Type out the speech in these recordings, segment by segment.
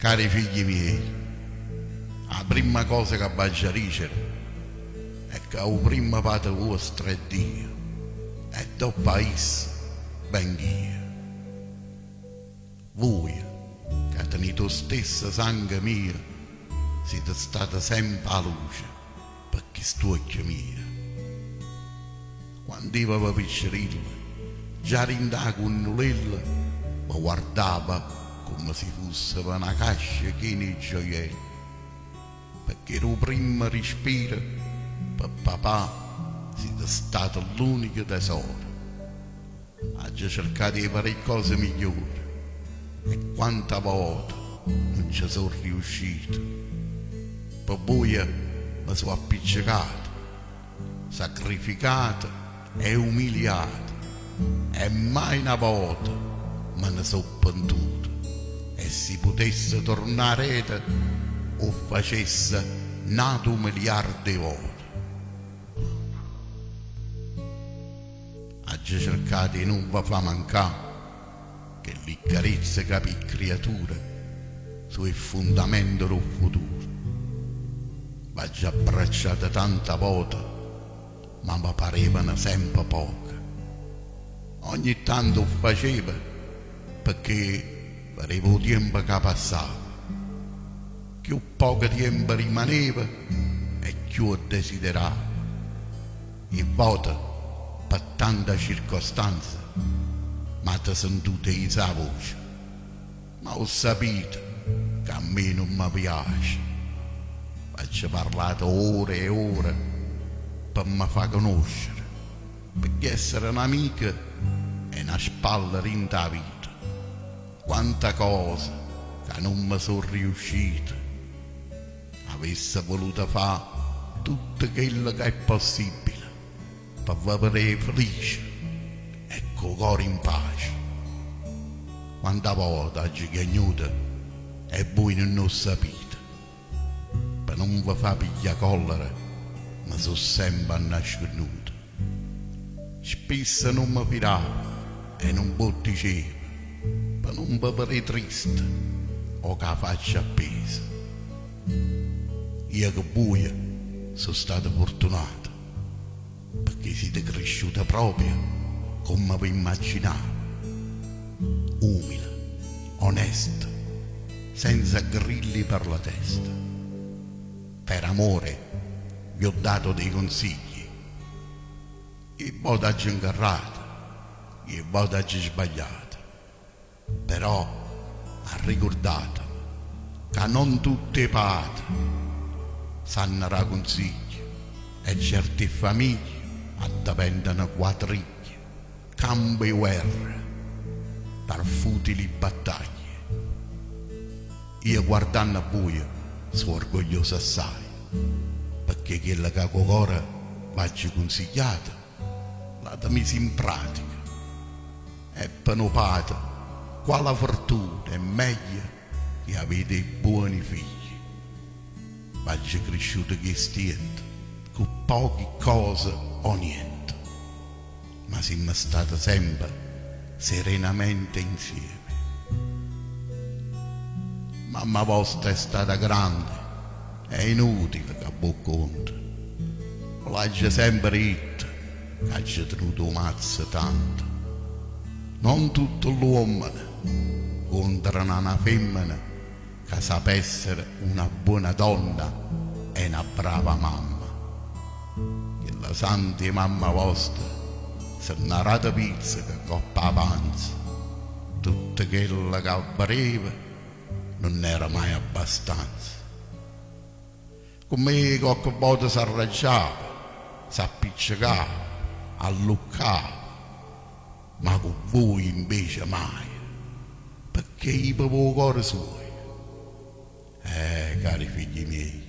Cari figli miei, 'a primma cosa ca v'aggia dicere è ca 'o primmo pate vuostro è Dio e doppo a isso vengh'io. Vuje, ca tenite 'o stesso sanghe mio, site state sempe 'a luce pe chist'uocchie mie. Quand'eva piccerillo, già dint' 'a cunnulella, ve guardava comme si fusseve na cascia chiena 'e gioielli, pecché d' 'o primmo rispiro pe papà site stato l'unico tesoro. Aggio cercato 'e fà 'e ccose migliore e quanta vote nun ce so' riuscito. Pe vuje me so' appiccecato, sacrificato e umiliato e mai na vota me ne so' pentuto e si putesse turnà areto 'o ffacesse n'atu miliardo 'e vote. Aggio cercato 'e nun ve fa mancà chelli carezze ca p' 'e ccriature so' 'e ffundamente d' 'o futuro. V'aggio abbracciato tanta vote, ma me parevano sempe poche. Ogni tanto 'o ffacevo pecché vedevo 'o tiempo ca passava. Cchiù poco tiempo rimaneva e cchiù 'o desideravo. 'E vvote, pe tanta circostanza, m'ate sentuto 'e izà 'a voce, ma 'o ssapite ca a me nun me piace. V'aggio parlato ore e ore pe me fa conoscere, pecché essere n'amico è na spalla dint' 'a vita. Quanta cose ca nun me so' riuscite. Avesse voluto fà tutto chello ca è possibile pe ve vedé felice e cu 'o core in pace. Quanta vote aggio chiagnuto e vui nun 'o ssapite. Pe nun ve fà piglià collera me so' sempe annascunnuto. Spisso nun me fidavo e nun v'o ddicevo pe nun ve vedé triste o cu 'a faccia appesa. Io cu vuje so' stato furtunato pecché site crisciuta proprio comme ve immaginavo, umile, onesta, senza grilli per la testa. Per amore vi ho dato dei consigli. 'E vote aggio 'ngarrato, 'e vote aggio sbagliato, però arricurdateve ca non tutt' 'e pate sanno dà cunsiglie e certe famiglie addeventano quatriglie, campo 'e guerra per futili battaglie. Io guardanno a vuje so' orgoglioso assaje, pecché chello ca cu 'o core v'aggio cunsigliato l'ate miso in pratica. E pe nu pate quala fortuna è meglio che avè dei buoni figli. V'aggio crisciuto cu 'e stiente, cu pochi cose o niente, ma simme state sempe serenamente insieme. Mamma vosta è stata grande, è inutile ca v'o conto, ve l'aggio sempe ditto ca aggio tenuto 'o mazzo tanto. Non tutte ll'uommene 'ncontrano a na femmena ca sape essere una buona donna e na brava mamma. Chella santa 'e mamma vosta se n'ha dato pizzeca 'ncopp' 'a panza, tutto chello ca vedeva nun era mai abbastanza. Cu me cocche vota s'arraggiava, s'appiccecava, alluccava, ma cu vui invece maje, pecché ive p' 'o core suoje. Eh, cari figli miei,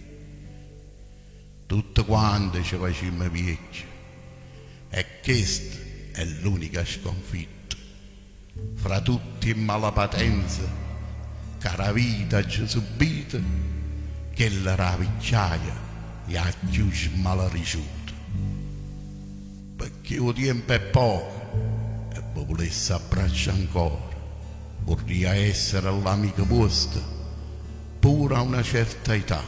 tutte quante ce facimme viecchie e chesta è l'unica sconfitta. Fra tutt' 'e malapatenze ca d' 'a vita aggio subito, chella d' 'a vicchiaia è 'a cchiù smalariciuta. Pecché 'o tiempo è poco e ve vulesse abbraccià ancora, vurria essere ll'amico vuosto. pure a una certa età,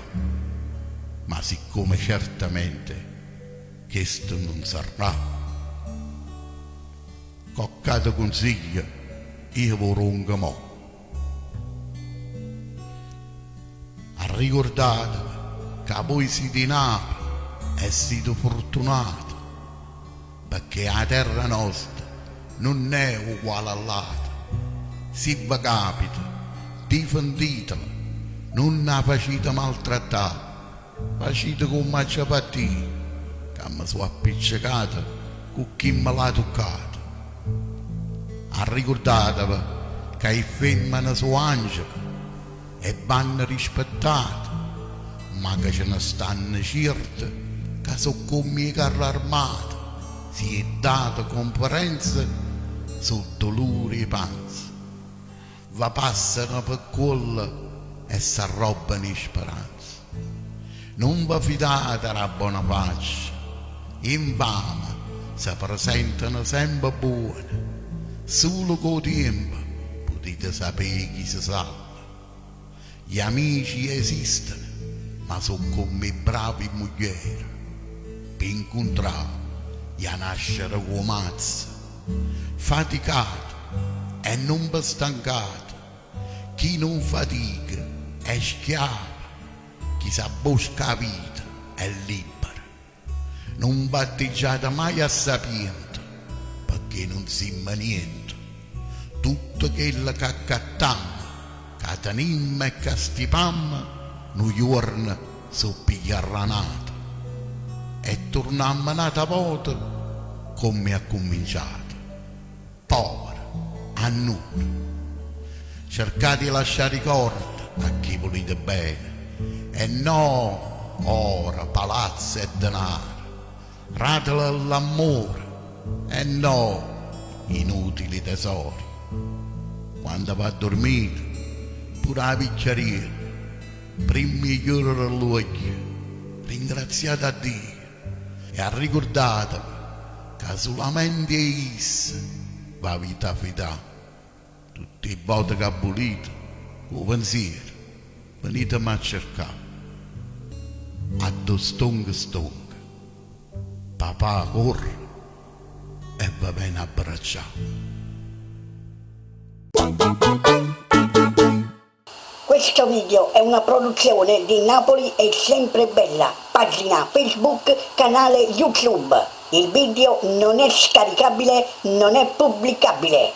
ma siccome certamente chesto nun sarrà, cocch'ato cunsiglio io v' 'o dongo mò. Arricurdateve ca voi site 'e Napule e site furtunate, pecché 'a terra nosta nun è uguale a ll'ate. Si ve capita, difenditela, nun 'a facite maltrattà, facite comme aggio fatto io, ca me so' appiccecato cu chi me l'ha tuccato. Arricurdateve ca 'e ffemmene so' angele e vanno rispettate, ma ca ce ne stanno cierte ca so' comm' 'e carre armate, si 'e date cunferenza so' dulure 'e panza. Ve passano pe' cuollo e s'arrobbano 'e speranze. Nun ve fidate d' 'a bona faccia, 'e 'nfame se presentano sempe buone, sulo cu 'o tiempo putite sapé chi se salva. Gli amici esistono, ma so' comm' 'e bravi mugliere, p' 'e 'ncuntrà jà nascere cu 'o mazzo. Faticate e nun ve stancate, chi nun fatica è schiavo, chi s'abbosca 'a vita è libbero. Nun v'attiggiate maje a sapiente, pecché nun simmo niente. Tutto chello c'accattammo, ca tenimmo e ca stipammo, nu juorno s' 'o pigliarrà n'ato. E turnammo n'ata vota comme è accumminciato, povere, annure. Cercate 'e lascià ricorde a chi vulite bene e no oro, palazze e denare. Ratele l'ammore e no inutili tesori. Quando v'addurmite, pure 'a vicchiariella, primma 'e chiudere ll'uocchie, ringraziate a Dio e arricurdateve ca sulamente 'e Isso v'avita fidà. Tutt' 'e vote ca vulite, cu 'o pensiero, veniteme a cercà. Addò stongo stongo. Papà corre e ve vene a abbraccià. Questo video è una produzione di Napoli è sempre bella, pagina Facebook, canale YouTube. Il video non è scaricabile, non è pubblicabile.